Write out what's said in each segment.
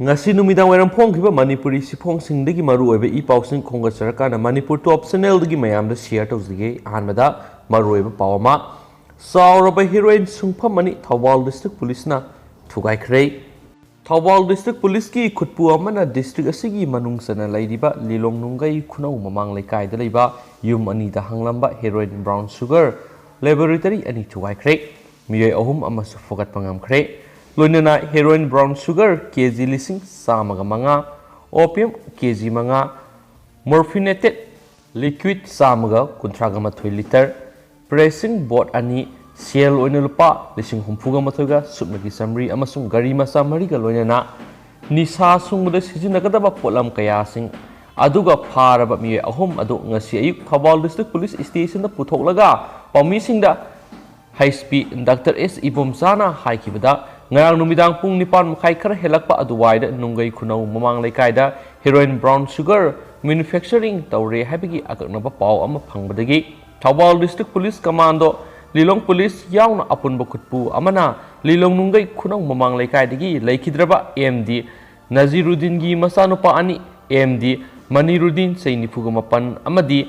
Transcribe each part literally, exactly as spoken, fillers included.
ꯉꯁꯤ ꯅꯨꯃꯤꯗꯥꯡ ꯋꯥꯏꯔꯝ ꯐꯣꯡꯈꯤꯕ ꯃꯅꯤꯄꯨꯔꯤ ꯁꯤꯐꯣꯡꯁꯤꯡꯗꯒꯤ ꯃꯔꯨꯑꯣꯏꯕ ꯏ ꯄꯥꯎꯁꯤꯡ ꯈꯣꯡꯒꯠꯆꯔꯀꯥꯟꯗ ꯃꯅꯤꯄꯨꯔ ꯇꯣꯞ ꯆꯦꯅꯦꯜꯗꯒꯤ ꯃꯌꯥꯝꯗ ꯁꯤꯌꯔ ꯇꯧꯖꯒꯦ꯫ ꯑꯍꯥꯟꯕꯗ ꯃꯔꯨꯑꯣꯏꯕ ꯄꯥꯎ ꯑꯃ, ꯆꯥꯎꯔꯕ ꯍꯦꯔꯣꯏꯟ ꯁꯨꯡꯐꯝ ꯑꯅꯤ ꯊꯧꯕꯥꯜ ꯗꯤꯁꯇ꯭ꯔꯤꯛ ꯄꯨꯂꯤꯁꯅ ꯊꯨꯒꯥꯏꯈ꯭ꯔꯦ꯫ ꯊꯧꯕꯥꯜ ꯗꯤꯁꯇ꯭ꯔꯤꯛ ꯄꯨꯂꯤꯁꯀꯤ ꯈꯨꯠꯄꯨ ꯑꯃꯅ ꯗꯤꯁꯇ꯭ꯔꯤꯛ ꯑꯁꯤꯒꯤ ꯃꯅꯨꯡ ꯆꯟꯅ ꯂꯩꯔꯤꯕ ꯂꯤꯂꯣꯡ ꯅꯨꯡꯒꯩ ꯈꯨꯅꯧ ꯃꯃꯥꯡ ꯂꯩꯀꯥꯏꯗ ꯂꯩꯕ ꯌꯨꯝ ꯑꯅꯤꯗ ꯍꯥꯡꯂꯝꯕ ꯍꯦꯔꯣꯏꯟ ꯕ꯭ꯔꯥꯎꯟ ꯁꯨꯒꯔ ꯂꯦꯕꯣꯔꯦꯇꯔꯤ ꯑꯅꯤ ꯊꯨꯒꯥꯏꯈ꯭ꯔꯦ꯫ ꯃꯤꯑꯣꯏ ꯑꯍꯨꯝ ꯑꯃꯁꯨ ꯐꯒꯠꯄ ꯉꯝꯈ꯭ꯔꯦ꯫ ꯂꯣꯏꯅꯅ ꯍꯦꯔꯣꯏꯟ ꯕ꯭ꯔꯥꯎꯟ ꯁꯨꯒꯔ ꯀꯦ ꯖꯤ ꯂꯤꯁꯤꯡ ꯆꯥꯝꯃꯒ ꯃꯉꯥ, ꯑꯣꯄꯤꯌꯝ ꯀꯦ ꯖꯤ ꯃꯉꯥ, ꯃꯣꯔꯐꯤꯅꯦꯇꯦꯠ ꯂꯤꯀ꯭ꯋꯤꯠ ꯆꯥꯝꯃꯒ ꯀꯨꯟꯊ꯭ꯔꯥꯒ ꯃꯥꯊꯣꯏ ꯂꯤꯇꯔ, ꯄ꯭ꯔꯦꯁꯤꯡ ꯕꯣꯠ ꯑꯅꯤ, ꯁꯦꯜ ꯑꯣꯏꯅ ꯂꯨꯄꯥ ꯂꯤꯁꯤꯡ ꯍꯨꯝꯐꯨꯒ ꯃꯥꯊꯣꯏꯒ ꯁꯨꯞꯅꯒꯤ ꯆꯥꯃꯔꯤ ꯑꯃꯁꯨꯡ ꯒꯥꯔꯤ ꯃꯆꯥ ꯃꯔꯤꯒ ꯂꯣꯏꯅꯅ ꯅꯤꯁꯥ ꯁꯨꯡꯕꯗ ꯁꯤꯖꯤꯟꯅꯒꯗꯕ ꯄꯣꯠꯂꯝ ꯀꯌꯥꯁꯤꯡ, ꯑꯗꯨꯒ ꯐꯥꯔꯕ ꯃꯤꯑꯣꯏ ꯑꯍꯨꯝ ꯑꯗꯨ ꯉꯁꯤ ꯑꯌꯨꯛ ꯊꯧꯕꯥꯜ ꯗꯤꯁꯇ꯭ꯔꯤꯛ ꯄꯨꯂꯤꯁ ꯁ꯭ꯇꯦꯁꯟꯗ ꯄꯨꯊꯣꯛꯂꯒ ꯄꯥꯎꯃꯤꯁꯤꯡꯗ ꯍꯩꯁ ꯄꯤ ꯗꯥꯛꯇꯔ ꯑꯦꯁ ꯏꯕꯣꯝꯆꯥꯅ ꯍꯥꯏꯈꯤꯕꯗ, ꯉꯔꯥꯡ ꯅꯨꯃꯤꯗꯥꯡ ꯄꯨꯡ ꯅꯤꯄꯥꯟ ꯃꯈꯥꯏ ꯈꯔ ꯍꯦꯜꯂꯛꯄ ꯑꯗꯨꯋꯥꯏꯗ ꯅꯨꯡꯒꯩ ꯈꯨꯅꯧ ꯃꯃꯥꯡ ꯂꯩꯀꯥꯏꯗ ꯍꯦꯔꯣꯏꯟ ꯕ꯭ꯔꯥꯎꯟ ꯁꯨꯒꯔ ꯃꯦꯅꯨꯐꯦꯛꯆꯔꯤꯡ ꯇꯧꯔꯦ ꯍꯥꯏꯕꯒꯤ ꯑꯀꯛꯅꯕ ꯄꯥꯎ ꯑꯃ ꯐꯪꯕꯗꯒꯤ ꯊꯧꯕꯥꯜ ꯗꯤꯁꯇ꯭ꯔꯤꯛ ꯄꯨꯂꯤꯁ ꯀꯃꯥꯟꯗꯣ, ꯂꯤꯂꯣꯡ ꯄꯨꯂꯤꯁ ꯌꯥꯎꯅ ꯑꯄꯨꯟꯕ ꯈꯨꯠꯄꯨ ꯑꯃꯅ ꯂꯤꯂꯣꯡ ꯅꯨꯡꯒꯩ ꯈꯨꯅꯧ ꯃꯃꯥꯡ ꯂꯩꯀꯥꯏꯗꯒꯤ ꯂꯩꯈꯤꯗ꯭ꯔꯕ ꯑꯦꯝ ꯗꯤ ꯅꯖꯤꯔꯨꯗꯤꯟꯒꯤ ꯃꯆꯥꯅꯨꯄꯥ ꯑꯅꯤ, ꯑꯦꯝ ꯗꯤ ꯃꯅꯤꯔꯨꯗꯤꯟ ꯆꯍꯤ ꯅꯤꯐꯨꯒ ꯃꯥꯄꯟ ꯑꯃꯗꯤ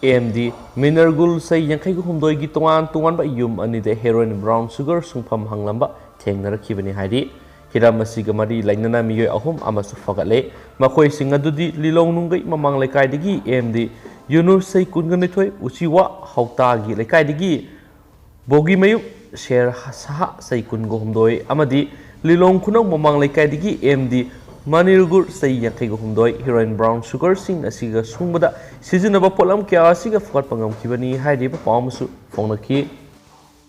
ꯑꯦꯝ ꯗꯤ ꯃꯤꯅꯔꯒꯨꯜ ꯆꯍꯤ ꯌꯥꯡꯈꯩꯒ ꯍꯨꯝꯗꯣꯏꯒꯤ ꯇꯣꯉꯥꯟ ꯇꯣꯉꯥꯟꯕ ꯌꯨꯝ ꯑꯅꯤꯗ ꯍꯦꯔꯣꯏꯟ ꯕ꯭ꯔꯥꯎꯟ ꯁꯨꯒꯔ ꯁꯨꯡꯐꯝ ꯍꯪꯂꯝꯕ ꯊꯦꯡꯅꯔꯛꯈꯤꯕꯅꯤ ꯍꯥꯏꯔꯤ꯫ ꯍꯤꯔꯝ ꯑꯁꯤꯒ ꯃꯔꯤ ꯂꯩꯅꯅ ꯃꯤꯑꯣꯏ ꯑꯍꯨꯝ ꯑꯃꯁꯨ ꯐꯒꯠꯂꯦ꯫ ꯃꯈꯣꯏꯁꯤꯡ ꯑꯗꯨꯗꯤ ꯂꯤꯂꯣꯡ ꯅꯨꯡꯒꯩ ꯃꯃꯥꯡ ꯂꯩꯀꯥꯏꯗꯒꯤ ꯑꯦꯝ ꯗꯤ ꯌꯨꯅꯨꯁ ꯆꯍꯤ ꯀꯨꯟꯒ ꯅꯤꯊꯣꯏ, ꯎꯆꯤꯋꯥ ꯍꯧꯇꯥꯒꯤ ꯂꯩꯀꯥꯏꯗꯒꯤ ꯕꯣꯒꯤꯃꯌꯨꯝ ꯁꯦꯔ ꯁꯍꯥ ꯆꯍꯤ ꯀꯨꯟꯒ ꯍꯨꯝꯗꯣꯏ ꯑꯃꯗꯤ ꯂꯤꯂꯣꯡ ꯈꯨꯅꯧ ꯃꯃꯥꯡ ꯂꯩꯀꯥꯏꯗꯒꯤ ꯑꯦꯝ ꯗꯤ ꯃꯅꯤꯔꯒꯨꯔ ꯆꯍꯤ ꯌꯥꯡꯈꯩꯒ ꯍꯨꯝꯗꯣꯏ꯫ ꯍꯦꯔꯣꯏꯟ ꯕ꯭ꯔꯥꯎꯟ ꯁꯨꯒꯔꯁꯤꯡ ꯑꯁꯤꯒ ꯁꯨꯡꯕꯗ ꯁꯤꯖꯤꯟꯅꯕ ꯄꯣꯠꯂꯝ ꯀꯌꯥ ꯑꯁꯤꯒ ꯐꯒꯠꯄ ꯉꯝꯈꯤꯕꯅꯤ ꯍꯥꯏꯔꯤꯕ ꯄꯥꯎ ꯑꯃꯁꯨ ꯐꯣꯡꯅꯈꯤ꯫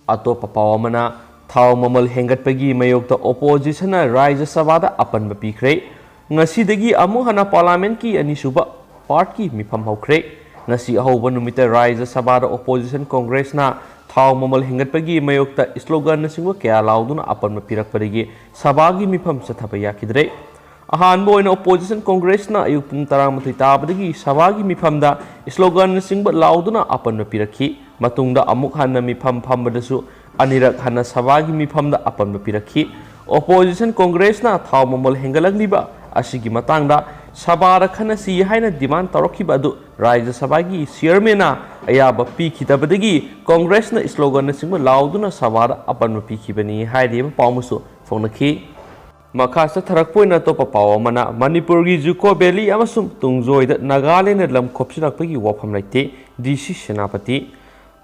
ꯑꯇꯣꯞꯄ ꯄꯥꯎ ꯑꯃꯅ, ꯊꯥꯎ ꯃꯃꯜ ꯍꯦꯟꯒꯠꯄꯒꯤ ꯃꯥꯌꯣꯛꯇ ꯑꯣꯄꯣꯖꯤꯁꯟꯅ ꯔꯥꯖ꯭ꯌ ꯁꯚꯥꯗ ꯑꯄꯟꯕ ꯄꯤꯈ꯭ꯔꯦ꯫ ꯉꯁꯤꯗꯒꯤ ꯑꯃꯨꯛ ꯍꯟꯅ ꯄꯥꯔꯂꯥꯃꯦꯟꯠꯀꯤ ꯑꯅꯤꯁꯨꯕ ꯄꯥꯔꯠꯀꯤ ꯃꯤꯐꯝ ꯍꯧꯈ꯭ꯔꯦ꯫ ꯉꯁꯤ ꯑꯍꯧꯕ ꯅꯨꯃꯤꯠꯇ ꯔꯥꯖ꯭ꯌ ꯁꯚꯥꯗ ꯑꯣꯄꯣꯖꯤꯁꯟ ꯀꯣꯡꯒ꯭ꯔꯦꯁꯅ ꯊꯥꯎ ꯃꯃꯜ ꯍꯦꯟꯒꯠꯄꯒꯤ ꯃꯥꯌꯣꯛꯇ ꯁ꯭ꯂꯣꯒꯥꯟꯅꯆꯤꯡꯕ ꯀꯌꯥ ꯂꯥꯎꯗꯨꯅ ꯑꯄꯟꯕ ꯄꯤꯔꯛꯄꯗꯒꯤ ꯁꯚꯥꯒꯤ ꯃꯤꯐꯝ ꯆꯠꯊꯕ ꯌꯥꯈꯤꯗ꯭ꯔꯦ꯫ ꯑꯍꯥꯟꯕ ꯑꯣꯏꯅ ꯑꯣꯄꯣꯖꯤꯁꯟ ꯀꯣꯡꯒ꯭ꯔꯦꯁꯅ ꯑꯌꯨꯛ ꯄꯨꯡ ꯇꯔꯥꯃꯥꯊꯣꯏ ꯇꯥꯕꯗꯒꯤ ꯁꯚꯥꯒꯤ ꯃꯤꯐꯝꯗ ꯁ꯭ꯂꯣꯒꯥꯟꯅꯆꯤꯡꯕ ꯂꯥꯎꯗꯨꯅ ꯑꯄꯟꯕ ꯄꯤꯔꯛꯈꯤ꯫ ꯃꯇꯨꯡꯗ ꯑꯃꯨꯛ ꯍꯟꯅ ꯃꯤꯐꯝ ꯐꯝꯕꯗꯁꯨ ꯑꯅꯤꯔꯛ ꯍꯟꯅ ꯁꯚꯥꯒꯤ ꯃꯤꯐꯝꯗ ꯑꯄꯟꯕ ꯄꯤꯔꯛꯈꯤ꯫ ꯑꯣꯄꯣꯖꯤꯁꯟ ꯀꯣꯡꯒ꯭ꯔꯦꯁꯅ ꯊꯥꯎ ꯃꯃꯜ ꯍꯦꯟꯒꯠꯂꯛꯂꯤꯕ ꯑꯁꯤꯒꯤ ꯃꯇꯥꯡꯗ ꯁꯚꯥꯗ ꯈꯟꯅꯁꯤ ꯍꯥꯏꯅ ꯗꯤꯃꯥꯟ ꯇꯧꯔꯛꯈꯤꯕ ꯑꯗꯨ ꯔꯥꯖ꯭ꯌ ꯁꯚꯥꯒꯤ ꯆꯤꯌꯔꯃꯦꯟꯅ ꯑꯌꯥꯕ ꯄꯤꯈꯤꯗꯕꯗꯒꯤ ꯀꯣꯡꯒ꯭ꯔꯦꯁꯅ ꯁ꯭ꯂꯣꯒꯟꯅꯆꯤꯡꯕ ꯂꯥꯎꯗꯨꯅ ꯁꯚꯥꯗ ꯑꯄꯟꯕ ꯄꯤꯈꯤꯕꯅꯤ ꯍꯥꯏꯔꯤꯕ ꯄꯥꯎ ꯑꯃꯁꯨ ꯐꯣꯡꯅꯈꯤ꯫ ꯃꯈꯥ ꯆꯠꯊꯔꯛꯄ ꯑꯣꯏꯅ ꯑꯇꯣꯞꯄ ꯄꯥꯎ ꯑꯃꯅ, ꯃꯅꯤꯄꯨꯔꯒꯤ ꯖꯨꯀꯣ ꯚꯦꯂꯤ ꯑꯃꯁꯨꯡ ꯇꯨꯡꯖꯣꯏꯗ ꯅꯥꯒꯥꯂꯦꯟꯗ ꯂꯝ ꯈꯣꯞꯆꯤꯜꯂꯛꯄꯒꯤ ꯋꯥꯐꯝ ꯂꯩꯇꯦ, ꯗꯤ ꯁꯤ ꯁꯦꯅꯥꯄꯇꯤ꯫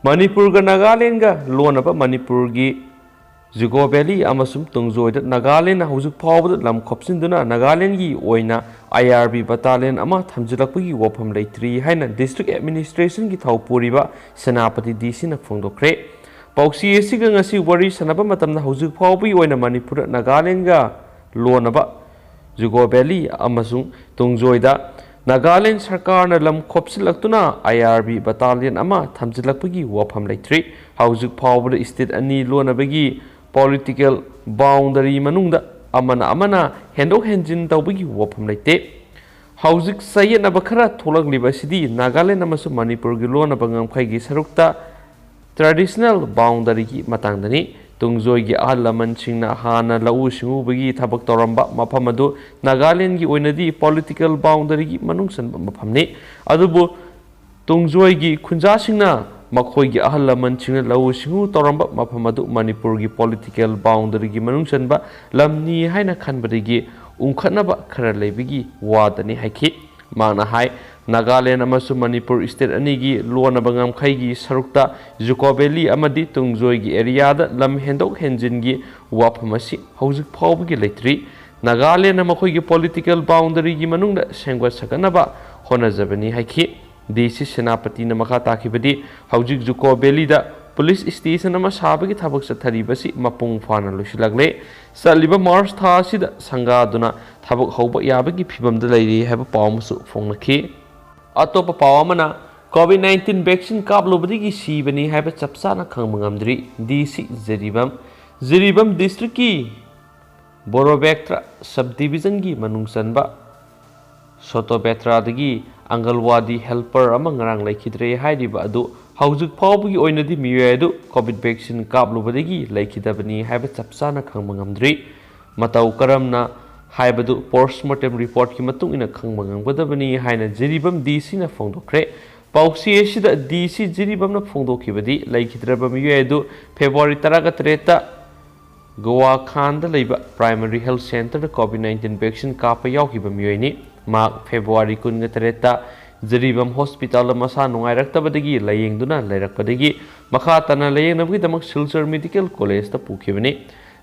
ꯃꯅꯤꯄꯨꯔꯒ ꯅꯥꯒꯥꯂꯦꯟꯒ ꯂꯣꯟꯅꯕ ꯃꯅꯤꯄꯨꯔꯒꯤ ꯖꯨꯀꯣ ꯚꯦꯂꯤ ꯑꯃꯁꯨꯡ ꯇꯨꯡꯖꯣꯏꯗ ꯅꯥꯒꯥꯂꯦꯟꯅ ꯍꯧꯖꯤꯛ ꯐꯥꯎꯕꯗ ꯂꯝ ꯈꯣꯞꯆꯤꯟꯗꯨꯅ ꯅꯥꯒꯥꯂꯦꯟꯒꯤ ꯑꯣꯏꯅ ꯑꯥꯏ ꯑꯥꯔ ꯕꯤ ꯕꯇꯥꯂꯤꯌꯟ ꯑꯃ ꯊꯝꯖꯤꯜꯂꯛꯄꯒꯤ ꯋꯥꯐꯝ ꯂꯩꯇ꯭ꯔꯤ ꯍꯥꯏꯅ ꯗꯤꯁꯇ꯭ꯔꯤꯛ ꯑꯦꯗꯃꯤꯅꯤꯁꯇ꯭ꯔꯦꯁꯟꯒꯤ ꯊꯧ ꯄꯨꯔꯤꯕ ꯁꯦꯅꯥꯄꯇꯤ ꯗꯤ ꯁꯤꯅ ꯐꯣꯡꯗꯣꯛꯈ꯭ꯔꯦ꯫ ꯄꯥꯎꯆꯦ ꯑꯁꯤꯒ ꯉꯁꯤ ꯋꯥꯔꯤ ꯁꯥꯟꯅꯕ ꯃꯇꯝꯗ ꯍꯧꯖꯤꯛ ꯐꯥꯎꯕꯒꯤ ꯑꯣꯏꯅ ꯃꯅꯤꯄꯨꯔꯗ ꯅꯥꯒꯥꯂꯦꯟꯒ ꯂꯣꯟꯅꯕ ꯖꯨꯀꯣ ꯚꯦꯂꯤ ꯑꯃꯁꯨꯡ ꯇꯨꯡꯖꯣꯏꯗ ꯅꯥꯒꯥꯂꯦꯟ ꯁꯔꯀꯥꯔꯅ ꯂꯝ ꯈꯣꯞꯆꯤꯜꯂꯛꯇꯨꯅ ꯑꯥꯏ ꯑꯥꯔ ꯕꯤ ꯕꯇꯥꯂꯤꯌꯟ ꯑꯃ ꯊꯝꯖꯤꯜꯂꯛꯄꯒꯤ ꯋꯥꯐꯝ ꯂꯩꯇ꯭ꯔꯤ꯫ ꯍꯧꯖꯤꯛ ꯐꯥꯎꯕꯗ ꯁ꯭ꯇꯦꯠ ꯑꯅꯤ ꯂꯣꯟꯅꯕꯒꯤ ꯄꯣꯂꯤꯇꯤꯀꯦꯜ ꯕꯥꯎꯟꯗꯔꯤ ꯃꯅꯨꯡꯗ ꯑꯃꯅ ꯑꯃꯅ ꯍꯦꯟꯗꯣꯛ ꯍꯦꯟꯖꯤꯟ ꯇꯧꯕꯒꯤ ꯋꯥꯐꯝ ꯂꯩꯇꯦ꯫ ꯍꯧꯖꯤꯛ ꯆꯌꯦꯠꯅꯕ ꯈꯔ ꯊꯣꯛꯂꯛꯂꯤꯕ ꯑꯁꯤꯗꯤ ꯅꯥꯒꯥꯂꯦꯟ ꯑꯃꯁꯨꯡ ꯃꯅꯤꯄꯨꯔꯒꯤ ꯂꯣꯟꯅꯕ ꯉꯝꯈꯩꯒꯤ ꯁꯔꯨꯛꯇ ꯇ꯭ꯔꯦꯗꯤꯁꯅꯦꯜ ꯕꯥꯎꯟꯗꯔꯤꯒꯤ ꯃꯇꯥꯡꯗꯅꯤ꯫ ꯇꯨꯡꯖꯣꯏꯒꯤ ꯑꯍꯜ ꯂꯃꯟꯁꯤꯡꯅ ꯍꯥꯟꯅ ꯂꯧꯎ ꯁꯤꯡꯎꯕꯒꯤ ꯊꯕꯛ ꯇꯧꯔꯝꯕ ꯃꯐꯝ ꯑꯗꯨ ꯅꯥꯒꯥꯂꯦꯟꯒꯤ ꯑꯣꯏꯅꯗꯤ ꯄꯣꯂꯤꯇꯤꯀꯦꯜ ꯕꯥꯎꯟꯗꯔꯤꯒꯤ ꯃꯅꯨꯡ ꯆꯟꯕ ꯃꯐꯝꯅꯤ꯫ ꯑꯗꯨꯕꯨ ꯇꯨꯡꯖꯣꯏꯒꯤ ꯈꯨꯟꯖꯥꯁꯤꯡꯅ ꯃꯈꯣꯏꯒꯤ ꯑꯍꯜ ꯂꯃꯟꯁꯤꯡꯅ ꯂꯧꯎ ꯁꯤꯡꯎ ꯇꯧꯔꯝꯕ ꯃꯐꯝ ꯑꯗꯨ ꯃꯅꯤꯄꯨꯔꯒꯤ ꯄꯣꯂꯤꯇꯤꯀꯦꯜ ꯕꯥꯎꯟꯗꯔꯤꯒꯤ ꯃꯅꯨꯡ ꯆꯟꯕ ꯂꯝꯅꯤ ꯍꯥꯏꯅ ꯈꯟꯕꯗꯒꯤ ꯎꯪꯈꯠꯅꯕ ꯈꯔ ꯂꯩꯕꯒꯤ ꯋꯥꯗꯅꯤ ꯍꯥꯏꯈꯤ꯫ ꯃꯍꯥꯛꯅ ꯍꯥꯏ, ꯅꯥꯒꯥꯂꯦꯟ ꯑꯃꯁꯨꯡ ꯃꯅꯤꯄꯨꯔ ꯁ꯭ꯇꯦꯠ ꯑꯅꯤꯒꯤ ꯂꯣꯟꯅꯕ ꯉꯝꯈꯩꯒꯤ ꯁꯔꯨꯛꯇ ꯖꯨꯀꯣ ꯚꯦꯂꯤ ꯑꯃꯗꯤ ꯇꯨꯡꯖꯣꯏꯒꯤ ꯑꯦꯔꯤꯌꯥꯗ ꯂꯝ ꯍꯦꯟꯗꯣꯛ ꯍꯦꯟꯖꯤꯟꯒꯤ ꯋꯥꯐꯝ ꯑꯁꯤ ꯍꯧꯖꯤꯛ ꯐꯥꯎꯕꯒꯤ ꯂꯩꯇ꯭ꯔꯤ꯫ ꯅꯥꯒꯥꯂꯦꯟꯅ ꯃꯈꯣꯏꯒꯤ ꯄꯣꯂꯤꯇꯤꯀꯦꯜ ꯕꯥꯎꯟꯗꯔꯤꯒꯤ ꯃꯅꯨꯡꯗ ꯁꯦꯝꯒꯠ ꯁꯥꯒꯠꯅꯕ ꯍꯣꯠꯅꯖꯕꯅꯤ ꯍꯥꯏꯈꯤ꯫ ꯗꯤ ꯁꯤ ꯁꯦꯅꯥꯄꯇꯤꯅ ꯃꯈꯥ ꯇꯥꯈꯤꯕꯗꯤ, ꯍꯧꯖꯤꯛ ꯖꯨꯀꯣ ꯚꯦꯂꯤꯗ ꯄꯨꯂꯤꯁ ꯁ꯭ꯇꯦꯁꯟ ꯑꯃ ꯁꯥꯕꯒꯤ ꯊꯕꯛ ꯆꯠꯊꯔꯤꯕꯁꯤ ꯃꯄꯨꯡ ꯐꯥꯅ ꯂꯣꯏꯁꯤꯜꯂꯛꯂꯦ꯫ ꯆꯠꯂꯤꯕ ꯃꯥꯔꯆ ꯊꯥ ꯑꯁꯤꯗ ꯁꯪꯒꯥꯗꯨꯅ ꯊꯕꯛ ꯍꯧꯕ ꯌꯥꯕꯒꯤ ꯐꯤꯚꯝꯗ ꯂꯩꯔꯤ ꯍꯥꯏꯕ ꯄꯥꯎ ꯑꯃꯁꯨ ꯐꯣꯡꯅꯈꯤ꯫ ꯑꯇꯣꯞꯄ ꯄꯥꯎ ꯑꯃꯅ, ꯀꯣꯚꯤꯗ ꯅꯥꯏꯟꯇꯤꯟ ꯚꯦꯛꯁꯤꯟ ꯀꯥꯞꯂꯨꯕꯗꯒꯤ ꯁꯤꯕꯅꯤ ꯍꯥꯏꯕ ꯆꯞ ꯆꯥꯅ ꯈꯪꯕ ꯉꯝꯗ꯭ꯔꯤ, ꯗꯤ ꯁꯤ ꯖꯤꯔꯤꯕꯥꯝ꯫ ꯖꯤꯔꯤꯕꯥꯝ ꯗꯤꯁꯇ꯭ꯔꯤꯛꯀꯤ ꯕꯣꯔꯣꯕꯦꯛꯇ꯭ꯔ ꯁꯕ ꯗꯤꯕꯤꯖꯟꯒꯤ ꯃꯅꯨꯡ ꯆꯟꯕ ꯁꯣꯇꯣꯕꯦꯇ꯭ꯔꯥꯗꯒꯤ ꯑꯪꯒꯜꯋꯥꯗꯤ ꯍꯦꯜꯄꯔ ꯑꯃ ꯉꯔꯥꯡ ꯂꯩꯈꯤꯗ꯭ꯔꯦ ꯍꯥꯏꯔꯤꯕ ꯑꯗꯨ ꯍꯧꯖꯤꯛ ꯐꯥꯎꯕꯒꯤ ꯑꯣꯏꯅꯗꯤ ꯃꯤꯑꯣꯏ ꯑꯗꯨ ꯀꯣꯚꯤꯗ ꯚꯦꯛꯁꯤꯟ ꯀꯥꯞꯂꯨꯕꯗꯒꯤ ꯂꯩꯈꯤꯗꯕꯅꯤ ꯍꯥꯏꯕ ꯆꯞ ꯆꯥꯅ ꯈꯪꯕ ꯉꯝꯗ꯭ꯔꯤ꯫ ꯃꯇꯧ ꯀꯔꯝꯅ ꯍꯥꯏꯕꯗꯨ ꯄꯣꯁꯃꯣꯔꯇꯦꯝ ꯔꯤꯄꯣꯔꯠꯀꯤ ꯃꯇꯨꯡ ꯏꯟꯅ ꯈꯪꯕ ꯉꯝꯒꯗꯕꯅꯤ ꯍꯥꯏꯅ ꯖꯤꯔꯤꯕꯥꯝ ꯗꯤ ꯁꯤꯅ ꯐꯣꯡꯗꯣꯛꯈ꯭ꯔꯦ꯫ ꯄꯥꯎꯆꯦ ꯑꯁꯤꯗ ꯗꯤ ꯁꯤ ꯖꯤꯔꯤꯕꯥꯝꯅ ꯐꯣꯡꯗꯣꯛꯈꯤꯕꯗꯤ, ꯂꯩꯈꯤꯗ꯭ꯔꯕ ꯃꯤꯑꯣꯏ ꯑꯗꯨ ꯐꯦꯕ꯭ꯔꯨꯋꯥꯔꯤ ꯇꯔꯥꯒ ꯇꯔꯦꯠꯇ ꯒꯣꯋꯥꯈꯥꯟꯗ ꯂꯩꯕ ꯄ꯭ꯔꯥꯏꯃꯔꯤ ꯍꯦꯜꯊ ꯁꯦꯟꯇꯔꯗ ꯀꯣꯚꯤꯗ ꯅꯥꯏꯟꯇꯤꯟ ꯚꯦꯛꯁꯤꯟ ꯀꯥꯞꯄ ꯌꯥꯎꯈꯤꯕ ꯃꯤꯑꯣꯏꯅꯤ꯫ ꯃꯍꯥꯛ ꯐꯦꯕ꯭ꯔꯨꯋꯥꯔꯤ ꯀꯨꯟꯒ ꯇꯔꯦꯠꯇ ꯖꯤꯔꯤꯕꯥꯝ ꯍꯣꯁꯄꯤꯇꯥꯜꯗ ꯃꯁꯥ ꯅꯨꯡꯉꯥꯏꯔꯛꯇꯕꯗꯒꯤ ꯂꯥꯌꯦꯡꯗꯨꯅ ꯂꯩꯔꯛꯄꯗꯒꯤ ꯃꯈꯥ ꯇꯥꯅ ꯂꯥꯌꯦꯡꯅꯕꯒꯤꯗꯃꯛ ꯁꯤꯜꯆꯔ ꯃꯦꯗꯤꯀꯦꯜ ꯀꯣꯂꯦꯖꯇ ꯄꯨꯈꯤꯕꯅꯤ꯫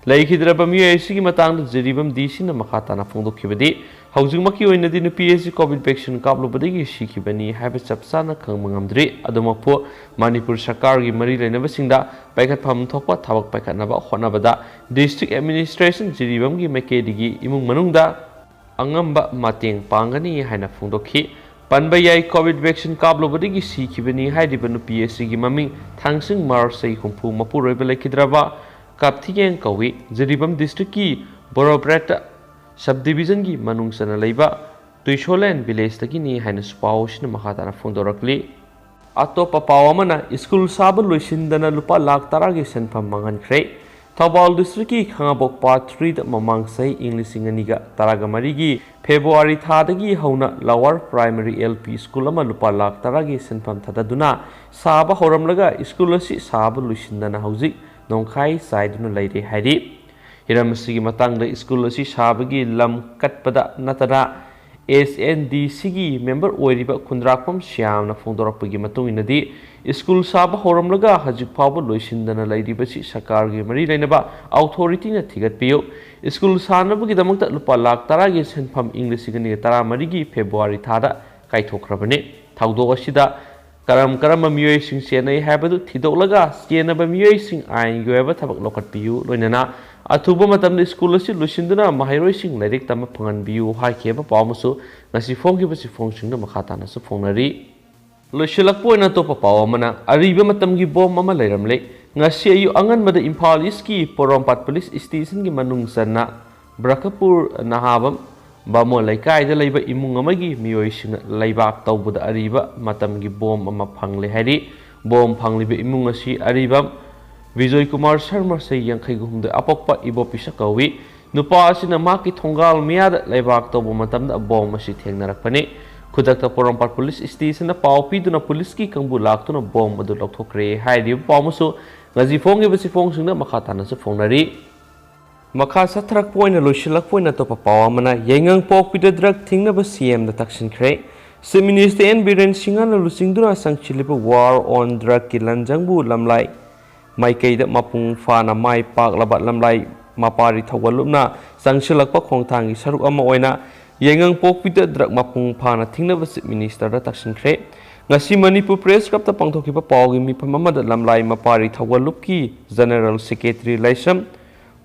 ꯂꯩꯈꯤꯗ꯭ꯔꯕ ꯃꯤꯑꯣꯏ ꯑꯁꯤꯒꯤ ꯃꯇꯥꯡꯗ ꯖꯤꯔꯤꯕꯥꯝ ꯗꯤ ꯁꯤꯅ ꯃꯈꯥ ꯇꯥꯅ ꯐꯣꯡꯗꯣꯛꯈꯤꯕꯗꯤ, ꯍꯧꯖꯤꯛꯃꯛꯀꯤ ꯑꯣꯏꯅꯗꯤ ꯅꯨꯄꯤ ꯑꯁꯤ ꯀꯣꯚꯤꯗ ꯚꯦꯛꯁꯤꯟ ꯀꯥꯞꯂꯨꯕꯗꯒꯤ ꯁꯤꯈꯤꯕꯅꯤ ꯍꯥꯏꯕ ꯆꯞ ꯆꯥꯅ ꯈꯪꯕ ꯉꯝꯗ꯭ꯔꯤ꯫ ꯑꯗꯨꯃꯛꯄꯨ, ꯃꯅꯤꯄꯨꯔ ꯁꯔꯀꯥꯔꯒꯤ ꯃꯔꯤ ꯂꯩꯅꯕꯁꯤꯡꯗ ꯄꯥꯏꯈꯠꯐꯝ ꯊꯣꯛꯄ ꯊꯕꯛ ꯄꯥꯏꯈꯠꯅꯕ ꯍꯣꯠꯅꯕꯗ ꯗꯤꯁꯇ꯭ꯔꯤꯛ ꯑꯦꯗꯃꯤꯅꯤꯁꯇ꯭ꯔꯦꯁꯟ ꯖꯤꯔꯤꯕꯥꯝꯒꯤ ꯃꯥꯏꯀꯩꯗꯒꯤ ꯏꯃꯨꯡ ꯃꯅꯨꯡꯗ ꯑꯉꯝꯕ ꯃꯇꯦꯡ ꯄꯥꯡꯒꯅꯤ ꯍꯥꯏꯅ ꯐꯣꯡꯗꯣꯛꯈꯤ꯫ ꯄꯟꯕ ꯌꯥꯏ, ꯀꯣꯚꯤꯗ ꯚꯦꯛꯁꯤꯟ ꯀꯥꯞꯂꯨꯕꯗꯒꯤ ꯁꯤꯈꯤꯕꯅꯤ ꯍꯥꯏꯔꯤꯕ ꯅꯨꯄꯤ ꯑꯁꯤꯒꯤ ꯃꯃꯤꯡ ꯊꯥꯡꯁꯤꯡ ꯃꯥꯔꯁ ꯆꯍꯤ ꯍꯨꯝꯐꯨ, ꯃꯄꯨꯔꯣꯏꯕ ꯂꯩꯈꯤꯗ꯭ꯔꯕ ꯀꯥꯞꯊꯤꯌꯦꯡ ꯀꯧꯏ꯫ ꯖꯤꯔꯤꯕꯥꯝ ꯗꯤꯁꯇ꯭ꯔꯤꯛꯀꯤ ꯕꯣꯔꯣꯕ꯭ꯔꯦꯠ ꯁꯕ ꯗꯤꯕꯤꯖꯟꯒꯤ ꯃꯅꯨꯡ ꯆꯟꯅ ꯂꯩꯕ ꯇꯨꯏꯁꯣꯂꯦꯟ ꯚꯤꯂꯦꯖꯇꯒꯤꯅꯤ ꯍꯥꯏꯅꯁꯨ ꯄꯥꯎ ꯑꯁꯤꯅ ꯃꯈꯥ ꯇꯥꯅ ꯐꯣꯡꯗꯣꯔꯛꯂꯤ꯫ ꯑꯇꯣꯞꯄ ꯄꯥꯎ ꯑꯃꯅ, ꯁ꯭ꯀꯨꯜ ꯁꯥꯕ ꯂꯣꯏꯁꯤꯟꯗꯅ ꯂꯨꯄꯥ ꯂꯥꯈ ꯇꯔꯥꯒꯤ ꯁꯦꯟꯐꯝ ꯃꯥꯡꯍꯟꯈ꯭ꯔꯦ꯫ ꯊꯧꯕꯥꯜ ꯗꯤꯁꯇ꯭ꯔꯤꯛꯀꯤ ꯈꯥꯉꯕꯣꯛ ꯄꯥꯔꯠ ꯊ꯭ꯔꯤꯗ ꯃꯃꯥꯡ ꯆꯍꯤ ꯏꯪ ꯂꯤꯁꯤꯡ ꯑꯅꯤꯒ ꯇꯔꯥꯒ ꯃꯔꯤꯒꯤ ꯐꯦꯕ꯭ꯔꯨꯋꯥꯔꯤ ꯊꯥꯗꯒꯤ ꯍꯧꯅ lower primary L P school ꯑꯃ ꯂꯨꯄꯥ ꯂꯥꯈ ꯇꯔꯥꯒꯤ ꯁꯦꯟꯐꯝ ꯊꯥꯗꯗꯨꯅ ꯁꯥꯕ ꯍꯧꯔꯝꯂꯒ ꯁ꯭ꯀꯨꯜ ꯑꯁꯤ ꯁꯥꯕ ꯂꯣꯏꯁꯤꯟꯗꯅ ꯍꯧꯖꯤꯛ ꯅꯣꯡꯈꯥꯏ ꯆꯥꯏꯗꯨꯅ ꯂꯩꯔꯦ ꯍꯥꯏꯔꯤ꯫ ꯍꯤꯔꯝ ꯑꯁꯤꯒꯤ ꯃꯇꯥꯡꯗ ꯁ꯭ꯀꯨꯜ ꯑꯁꯤ ꯁꯥꯕꯒꯤ ꯂꯝ ꯀꯠꯄꯗ ꯅꯠꯇꯅ ꯑꯦꯁ ꯑꯦꯟ ꯗꯤ ꯁꯤꯒꯤ ꯃꯦꯝꯕꯔ ꯑꯣꯏꯔꯤꯕ ꯈꯨꯟꯗ꯭ꯔꯥꯛꯄꯝ ꯁ꯭ꯌꯥꯝꯅ ꯐꯣꯡꯗꯣꯔꯛꯄꯒꯤ ꯃꯇꯨꯡ ꯏꯟꯅꯗꯤ, ꯁ꯭ꯀꯨꯜ ꯁꯥꯕ ꯍꯧꯔꯝꯂꯒ ꯍꯧꯖꯤꯛ ꯐꯥꯎꯕ ꯂꯣꯏꯁꯤꯟꯗꯅ ꯂꯩꯔꯤꯕꯁꯤ ꯁꯔꯀꯥꯔꯒꯤ ꯃꯔꯤ ꯂꯩꯅꯕ ꯑꯧꯊꯣꯔꯤꯇꯤꯅ ꯊꯤꯒꯠꯄꯤꯌꯨ꯫ ꯁ꯭ꯀꯨꯜ ꯁꯥꯅꯕꯒꯤꯗꯃꯛꯇ ꯂꯨꯄꯥ ꯂꯥꯈ ꯇꯔꯥꯒꯤ ꯁꯦꯟꯐꯝ ꯏꯪ ꯂꯤꯁꯤꯡ ꯑꯅꯤꯒ ꯇꯔꯥꯃꯔꯤꯒꯤ ꯐꯦꯕ꯭ꯔꯨꯋꯥꯔꯤ ꯊꯥꯗ ꯀꯥꯏꯊꯣꯛꯈ꯭ꯔꯕꯅꯤ꯫ ꯊꯧꯗꯣꯛ ꯑꯁꯤꯗ ꯀꯔꯝ ꯀꯔꯝꯕ ꯃꯤꯑꯣꯏꯁꯤꯡ ꯆꯦꯟꯅꯩ ꯍꯥꯏꯕꯗꯨ ꯊꯤꯗꯣꯛꯂꯒ ꯆꯦꯟꯅꯕ ꯃꯤꯑꯣꯏꯁꯤꯡ ꯑꯥꯏꯟꯒꯤ ꯑꯣꯏꯕ ꯊꯕꯛ ꯂꯧꯈꯠꯄꯤꯌꯨ꯫ ꯂꯣꯏꯅꯅ ꯑꯊꯨꯕ ꯃꯇꯝꯗ ꯁ꯭ꯀꯨꯜ ꯑꯁꯤ ꯂꯣꯏꯁꯤꯟꯗꯨꯅ ꯃꯍꯩꯔꯣꯏꯁꯤꯡ ꯂꯥꯏꯔꯤꯛ ꯇꯝꯕ ꯐꯪꯍꯟꯕꯤꯌꯨ ꯍꯥꯏꯈꯤꯕ ꯄꯥꯎ ꯑꯃꯁꯨ ꯉꯁꯤ ꯐꯣꯡꯈꯤꯕ ꯆꯦꯐꯣꯡꯁꯤꯡꯗ ꯃꯈꯥ ꯇꯥꯅꯁꯨ ꯐꯣꯡꯅꯔꯤ꯫ ꯂꯣꯏꯁꯤꯜꯂꯛꯄ ꯑꯣꯏꯅ ꯑꯇꯣꯞꯄ ꯄꯥꯎ ꯑꯃꯅ, ꯑꯔꯤꯕ ꯃꯇꯝꯒꯤ ꯕꯣꯝ ꯑꯃ ꯂꯩꯔꯝꯂꯦ꯫ ꯉꯁꯤ ꯑꯌꯨꯛ ꯑꯉꯟꯕꯗ ꯏꯝꯐꯥꯜ ꯏꯁꯀꯤ ꯄꯣꯔꯣꯝꯄꯥꯠ ꯄꯨꯂꯤꯁ ꯁ꯭ꯇꯦꯁꯟꯒꯤ ꯃꯅꯨꯡ ꯆꯟꯅ ꯕ꯭ꯔꯀꯄꯨꯔ ꯅꯍꯥꯕꯝ ꯕꯥꯃꯣꯟ ꯂꯩꯀꯥꯏꯗ ꯂꯩꯕ ꯏꯃꯨꯡ ꯑꯃꯒꯤ ꯃꯤꯑꯣꯏꯁꯤꯡꯅ ꯂꯩꯕꯥꯛ ꯇꯧꯕꯗ ꯑꯔꯤꯕ ꯃꯇꯝꯒꯤ ꯕꯣꯝ ꯑꯃ ꯐꯪꯂꯦ ꯍꯥꯏꯔꯤ꯫ ꯕꯣꯝ ꯐꯪꯂꯤꯕ ꯏꯃꯨꯡ ꯑꯁꯤ ꯑꯔꯤꯕꯝ ꯕꯤꯖꯣꯏ ꯀꯨꯃꯥꯔ ꯁꯔꯃ, ꯆꯍꯤ ꯌꯥꯡꯈꯩꯒ ꯍꯨꯝꯗꯣꯏ, ꯑꯄꯣꯛꯄ ꯏꯕꯣꯄꯤꯁꯛ ꯀꯧꯏ꯫ ꯅꯨꯄꯥ ꯑꯁꯤꯅ ꯃꯍꯥꯛꯀꯤ ꯊꯣꯡꯒꯥꯜ ꯃꯌꯥꯗ ꯂꯩꯕꯥꯛ ꯇꯧꯕ ꯃꯇꯝꯗ ꯕꯣꯝ ꯑꯁꯤ ꯊꯦꯡꯅꯔꯛꯄꯅꯤ꯫ ꯈꯨꯗꯛꯇ ꯄꯣꯔꯣꯝꯄꯥꯠ ꯄꯨꯂꯤꯁ ꯁ꯭ꯇꯦꯁꯟꯗ ꯄꯥꯎ ꯄꯤꯗꯨꯅ ꯄꯨꯂꯤꯁꯀꯤ ꯀꯥꯡꯕꯨ ꯂꯥꯛꯇꯨꯅ ꯕꯣꯝ ꯑꯗꯨ ꯂꯧꯊꯣꯛꯈ꯭ꯔꯦ꯫ ꯍꯥꯏꯔꯤꯕ ꯄꯥꯎ ꯑꯃꯁꯨ ꯉꯁꯤ ꯐꯣꯡꯉꯤꯕ ꯆꯦꯐꯣꯡꯁꯤꯡꯗ ꯃꯈꯥ ꯇꯥꯅꯁꯨ ꯐꯣꯡꯅꯔꯤ꯫ ꯃꯈꯥ ꯆꯠꯊꯔꯛꯄ ꯑꯣꯏꯅ ꯂꯣꯏꯁꯤꯜꯂꯛꯄ ꯑꯣꯏꯅ ꯑꯇꯣꯞꯄ ꯄꯥꯎ ꯑꯃꯅ, ꯌꯥꯏꯉꯪꯄꯣꯛꯄꯤꯗ ꯗ꯭ꯔꯒ ꯊꯤꯡꯅꯕ ꯁꯤ ꯑꯦꯝꯗ ꯇꯛꯁꯤꯟꯈ꯭ꯔꯦ꯫ ꯆꯤꯐ ꯃꯤꯅꯤꯁꯇꯔ ꯑꯦꯟ ꯕꯤꯔꯦꯟ ꯁꯤꯡꯍꯅ ꯂꯨꯆꯤꯡꯗꯨꯅ ꯆꯪꯁꯤꯜꯂꯤꯕ ꯋꯥꯔ ꯑꯣꯟ ꯗ꯭ꯔꯒꯀꯤ ꯂꯥꯟꯖꯪꯕꯨ ꯂꯝꯂꯥꯏ ꯃꯥꯏꯀꯩꯗ ꯃꯄꯨꯡ ꯐꯥꯅ ꯃꯥꯏ ꯄꯥꯛꯂꯕ ꯂꯝꯂꯥꯏ ꯃꯄꯥꯔꯤ ꯊꯧꯒꯜꯂꯨꯞꯅ ꯆꯪꯁꯤꯜꯂꯛꯄ ꯈꯣꯡꯊꯥꯡꯒꯤ ꯁꯔꯨꯛ ꯑꯃ ꯑꯣꯏꯅ ꯌꯥꯏꯉꯪꯄꯣꯛꯄꯤꯗ ꯗ꯭ꯔꯒ ꯃꯄꯨꯡ ꯐꯥꯅ ꯊꯤꯡꯅꯕ ꯆꯤꯐ ꯃꯤꯅꯤꯁꯇꯔꯗ ꯇꯛꯁꯤꯟꯈ꯭ꯔꯦ꯫ ꯉꯁꯤ ꯃꯅꯤꯄꯨꯔ ꯄ꯭ꯔꯦꯁ ꯀ꯭ꯂꯕꯇ ꯄꯥꯡꯊꯣꯛꯈꯤꯕ ꯄꯥꯎꯒꯤ ꯃꯤꯐꯝ ꯑꯃꯗ ꯂꯝꯂꯥꯏ ꯃꯄꯥꯔꯤ ꯊꯧꯒꯜꯂꯨꯞꯀꯤ ꯖꯦꯅꯔꯦꯜ ꯁꯦꯀ꯭ꯔꯦꯇꯔꯤ ꯂꯥꯏꯁ꯭ꯔꯝ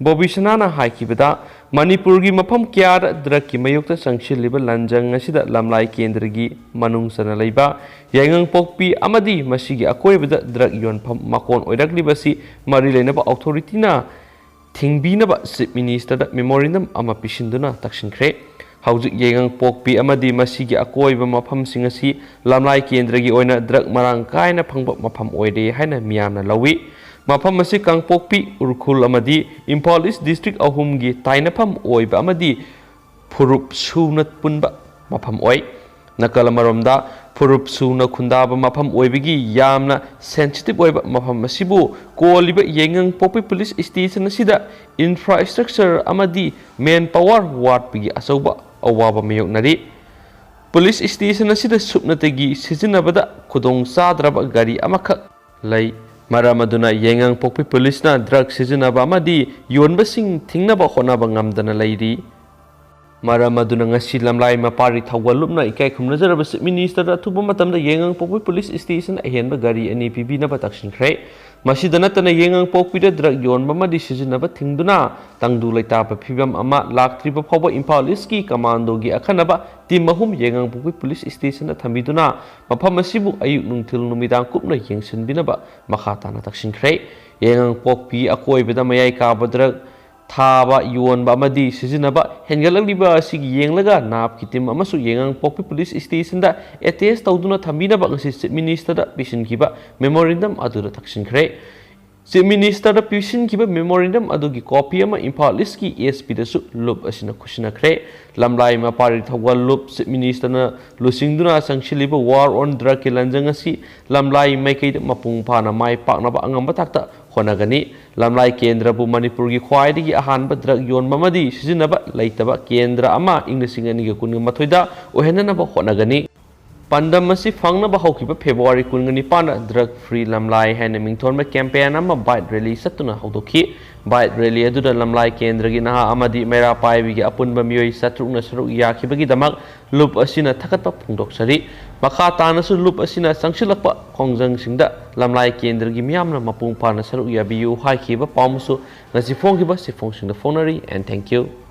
ꯕꯣꯕꯤꯁꯅꯥꯅ ꯍꯥꯏꯈꯤꯕꯗ, ꯃꯅꯤꯄꯨꯔꯒꯤ ꯃꯐꯝ ꯀꯌꯥꯗ ꯗ꯭ꯔꯒꯀꯤ ꯃꯥꯌꯣꯛꯇ ꯆꯪꯁꯤꯜꯂꯤꯕ ꯂꯥꯟꯖꯪ ꯑꯁꯤꯗ ꯂꯝꯂꯥꯏ ꯀꯦꯟꯗ꯭ꯔꯒꯤ ꯃꯅꯨꯡ ꯆꯟꯅ ꯂꯩꯕ ꯌꯥꯏꯉꯪꯄꯣꯛꯄꯤ ꯑꯃꯗꯤ ꯃꯁꯤꯒꯤ ꯑꯀꯣꯏꯕꯗ ꯗ꯭ꯔꯒ ꯌꯣꯟꯐꯝ ꯃꯀꯣꯟ ꯑꯣꯏꯔꯛꯂꯤꯕꯁꯤ ꯃꯔꯤ ꯂꯩꯅꯕ ꯑꯣꯊꯣꯔꯤꯇꯤꯅ ꯊꯤꯡꯕꯤꯅꯕ ꯆꯤꯐ ꯃꯤꯅꯤꯁꯇꯔꯗ ꯃꯦꯃꯣꯔꯦꯟꯗꯝ ꯑꯃ ꯄꯤꯁꯤꯟꯗꯨꯅ ꯇꯛꯁꯤꯟꯈ꯭ꯔꯦ꯫ ꯍꯧꯖꯤꯛ ꯌꯥꯏꯉꯪꯄꯣꯛꯄꯤ ꯑꯃꯗꯤ ꯃꯁꯤꯒꯤ ꯑꯀꯣꯏꯕ ꯃꯐꯝꯁꯤꯡ ꯑꯁꯤ ꯂꯝꯂꯥꯏ ꯀꯦꯟꯗ꯭ꯔꯒꯤ ꯑꯣꯏꯅ ꯗ꯭ꯔꯒ ꯃꯔꯥꯡ ꯀꯥꯏꯅ ꯐꯪꯕ ꯃꯐꯝ ꯑꯣꯏꯔꯦ ꯍꯥꯏꯅ ꯃꯤꯌꯥꯝꯅ ꯂꯧꯏ꯫ ꯃꯐꯝ ꯑꯁꯤ ꯀꯥꯡꯄꯣꯛꯄꯤ, ꯎꯈ꯭ꯔꯨꯜ ꯑꯃꯗꯤ ꯏꯝꯐꯥꯜ ꯏꯁ ꯗꯤꯁꯇ꯭ꯔꯤꯛ ꯑꯍꯨꯝꯒꯤ ꯇꯥꯏꯅꯐꯝ ꯑꯣꯏꯕ ꯑꯃꯗꯤ ꯐꯨꯔꯨꯞ ꯁꯨꯅ ꯄꯨꯟꯕ ꯃꯐꯝ ꯑꯣꯏ꯫ ꯅꯥꯀꯜ ꯑꯃꯔꯣꯝꯗ, ꯐꯨꯔꯨꯞ ꯁꯨꯅ ꯈꯨꯟꯗꯥꯕ ꯃꯐꯝ ꯑꯣꯏꯕꯒꯤ ꯌꯥꯝꯅ ꯁꯦꯟꯁꯤꯇꯤꯚ ꯑꯣꯏꯕ ꯃꯐꯝ ꯑꯁꯤꯕꯨ ꯀꯣꯜꯂꯤꯕ ꯌꯥꯏꯉꯪꯄꯣꯛꯄꯤ ꯄꯨꯂꯤꯁ ꯁ꯭ꯇꯦꯁꯟ ꯑꯁꯤꯗ ꯏꯟꯐ꯭ꯔꯥꯁ꯭ꯇ꯭ꯔꯛꯆꯔ ꯑꯃꯗꯤ ꯃꯦꯟ ꯄꯥꯋꯔ ꯋꯥꯠꯄꯒꯤ ꯑꯆꯧꯕ ꯑꯋꯥꯕ ꯃꯥꯌꯣꯛꯅꯔꯤ꯫ ꯄꯨꯂꯤꯁ ꯁ꯭ꯇꯦꯁꯟ ꯑꯁꯤꯗ ꯁꯨꯞꯅꯇꯒꯤ ꯁꯤꯖꯤꯟꯅꯕꯗ ꯈꯨꯗꯣꯡ ꯆꯥꯗ꯭ꯔꯕ ꯒꯥꯔꯤ ꯑꯃꯈꯛ ꯂꯩ꯫ ꯃꯔꯝ ꯑꯗꯨꯅ ꯌꯥꯏꯉꯪꯄꯣꯛꯄꯤ ꯄꯨꯂꯤꯁꯅ ꯗ꯭ꯔꯒ ꯁꯤꯖꯤꯟꯅꯕ ꯑꯃꯗꯤ ꯌꯣꯟꯕꯁꯤꯡ ꯊꯤꯡꯅꯕ ꯍꯣꯠꯅꯕ ꯉꯝꯗꯅ ꯂꯩꯔꯤ꯫ ꯃꯔꯝ ꯑꯗꯨꯅ ꯉꯁꯤ ꯂꯝꯂꯥꯏ ꯃꯄꯥꯔꯤ ꯊꯧꯒꯜꯂꯨꯞꯅ ꯏꯀꯥꯏ ꯈꯨꯝꯅꯖꯔꯕ ꯆꯤꯐ ꯃꯤꯅꯤꯁꯇꯔꯗ ꯑꯊꯨꯕ ꯃꯇꯝꯗ ꯌꯥꯏꯉꯪꯄꯣꯛꯄꯤ ꯄꯨꯂꯤꯁ ꯁ꯭ꯇꯦꯁꯟ ꯑꯍꯦꯟꯕ ꯒꯥꯔꯤ ꯑꯅꯤ ꯄꯤꯕꯤꯅꯕ ꯇꯛꯁꯤꯟꯈ꯭ꯔꯦ꯫ ꯃꯁꯤꯗ ꯅꯠꯇꯅ ꯌꯥꯏꯉꯪꯄꯣꯛꯄꯤꯗ ꯗ꯭ꯔꯒ ꯌꯣꯟꯕ ꯑꯃꯗꯤ ꯁꯤꯖꯤꯟꯅꯕ ꯊꯤꯡꯗꯨꯅ ꯇꯪꯗꯨ ꯂꯩꯇꯥꯕ ꯐꯤꯕꯝ ꯑꯃ ꯂꯥꯛꯇ꯭ꯔꯤꯕ ꯐꯥꯎꯕ ꯏꯝꯐꯥꯜ ꯏꯁꯀꯤ ꯀꯃꯥꯟꯗꯣꯒꯤ ꯑꯈꯟꯅꯕ ꯇꯤꯝ ꯑꯍꯨꯝ ꯌꯥꯏꯉꯪꯄꯣꯛꯄꯤ ꯄꯨꯂꯤꯁ ꯁ꯭ꯇꯦꯁꯟꯗ ꯊꯝꯕꯤꯗꯨꯅ ꯃꯐꯝ ꯑꯁꯤꯕꯨ ꯑꯌꯨꯛ ꯅꯨꯡꯊꯤꯜ ꯅꯨꯃꯤꯗꯥꯡ ꯀꯨꯞꯅ ꯌꯦꯡꯁꯤꯟꯕꯤꯅꯕ ꯃꯈꯥ ꯇꯥꯅ ꯇꯛꯁꯤꯟꯈ꯭ꯔꯦ꯫ ꯌꯥꯏꯉꯪꯄꯣꯛꯄꯤ ꯑꯀꯣꯏꯕꯗ ꯃꯌꯥꯏ ꯀꯥꯕ ꯗ꯭ꯔꯒ ꯊꯥꯕ, ꯌꯣꯟꯕ ꯑꯃꯗꯤ ꯁꯤꯖꯤꯟꯅꯕ ꯍꯦꯟꯒꯠꯂꯛꯂꯤꯕ ꯑꯁꯤꯒꯤ ꯌꯦꯡꯂꯒ ꯅꯥꯞꯀꯤ ꯇꯤꯝ ꯑꯃꯁꯨ ꯌꯥꯏꯉꯪꯄꯣꯛꯄꯤ ꯄꯨꯂꯤꯁ ꯁ꯭ꯇꯦꯁꯟꯗ ꯑꯦꯇꯦꯁ ꯇꯧꯗꯨꯅ ꯊꯝꯕꯤꯅꯕ ꯉꯁꯤ ꯆꯤꯐ ꯃꯤꯅꯤꯁꯇꯔꯗ ꯄꯤꯁꯤꯟꯈꯤꯕ ꯃꯦꯃꯣꯔꯦꯟꯗꯝ ꯑꯗꯨꯗ ꯇꯛꯁꯤꯟꯈ꯭ꯔꯦ꯫ ꯆꯤꯐ ꯃꯤꯅꯤꯁꯇꯔꯗ ꯄꯤꯁꯤꯟꯈꯤꯕ ꯃꯦꯃꯣꯔꯦꯟꯗꯝ ꯑꯗꯨꯒꯤ ꯀꯣꯄꯤ ꯑꯃ ꯏꯝꯐꯥꯜ ꯏꯁꯀꯤ ꯑꯦꯁ ꯄꯤꯗꯁꯨ ꯂꯨꯞ ꯑꯁꯤꯅ ꯈꯨꯠꯁꯤꯟꯅꯈ꯭ꯔꯦ꯫ ꯂꯝꯂꯥꯏ ꯃꯄꯥꯔꯤ ꯊꯧꯒꯜ ꯂꯨꯞ ꯆꯤꯐ ꯃꯤꯅꯤꯁꯇꯔꯅ ꯂꯨꯆꯤꯡꯗꯨꯅ ꯆꯪꯁꯤꯜꯂꯤꯕ ꯋꯥꯔ ꯑꯣꯟ ꯗ꯭ꯔꯒꯀꯤ ꯂꯥꯟꯖꯪ ꯑꯁꯤ ꯂꯝꯂꯥꯏ ꯃꯥꯏꯀꯩꯗ ꯃꯄꯨꯡ ꯐꯥꯅ ꯃꯥꯏ ꯄꯥꯛꯅꯕ ꯑꯉꯝꯕ ꯊꯥꯛꯇ ꯍꯣꯠꯅꯒꯅꯤ꯫ ꯂꯝꯂꯥꯏ ꯀꯦꯟꯗ꯭ꯔꯕꯨ ꯃꯅꯤꯄꯨꯔꯒꯤ ꯈ꯭ꯋꯥꯏꯗꯒꯤ ꯑꯍꯥꯟꯕ ꯗ꯭ꯔꯒ ꯌꯣꯟꯕ ꯑꯃꯗꯤ ꯁꯤꯖꯤꯟꯅꯕ ꯂꯩꯇꯕ ꯀꯦꯟꯗ꯭ꯔ ꯑꯃ ꯏꯪ ꯂꯤꯁꯤꯡ ꯑꯅꯤꯒ ꯀꯨꯟꯒ ꯃꯥꯊꯣꯏꯗ ꯑꯣꯏꯍꯟꯅꯅꯕ ꯍꯣꯠꯅꯒꯅꯤ꯫ ꯄꯥꯟꯗꯝ ꯑꯁꯤ ꯐꯪꯅꯕ ꯍꯧꯈꯤꯕ ꯐꯦꯕ꯭ꯔꯨꯋꯥꯔꯤ ꯀꯨꯟꯒ ꯅꯤꯄꯥꯟꯗ ꯗ꯭ꯔꯒ ꯐ꯭ꯔꯤ ꯂꯝꯂꯥꯏ ꯍꯥꯏꯅ ꯃꯤꯡꯊꯣꯟꯕ ꯀꯦꯝꯄꯦꯟ ꯑꯃ ꯕꯥꯏꯛ ꯔꯦꯂꯤ ꯆꯠꯇꯨꯅ ꯍꯧꯗꯣꯛꯈꯤ꯫ ꯕꯥꯏꯛ ꯔꯦꯂꯤ ꯑꯗꯨꯗ ꯂꯝꯂꯥꯏ ꯀꯦꯟꯗ꯭ꯔꯒꯤ ꯅꯍꯥ ꯑꯃꯗꯤ ꯃꯩꯔꯥ ꯄꯥꯏꯕꯤꯒꯤ ꯑꯄꯨꯟꯕ ꯃꯤꯑꯣꯏ ꯆꯥꯇ꯭ꯔꯨꯛꯅ ꯁꯔꯨꯛ ꯌꯥꯈꯤꯕꯒꯤꯗꯃꯛ ꯂꯨꯞ ꯑꯁꯤꯅ ꯊꯥꯒꯠꯄ ꯐꯣꯡꯗꯣꯛꯆꯔꯤ꯫ ꯃꯈꯥ ꯇꯥꯅꯁꯨ ꯂꯨꯞ ꯑꯁꯤꯅ ꯆꯪꯁꯤꯜꯂꯛꯄ ꯈꯣꯡꯖꯪꯁꯤꯡꯗ ꯂꯝꯂꯥꯏ ꯀꯦꯟꯗ꯭ꯔꯒꯤ ꯃꯤꯌꯥꯝꯅ ꯃꯄꯨꯡ ꯐꯥꯅ ꯁꯔꯨꯛ ꯌꯥꯕꯤꯌꯨ ꯍꯥꯏꯈꯤꯕ ꯄꯥꯎ ꯑꯃꯁꯨ ꯉꯁꯤ ꯐꯣꯡꯈꯤꯕ ꯆꯦꯐꯣꯡꯁꯤꯡꯗ ꯐꯣꯡꯅꯔꯤ꯫ And thank you꯫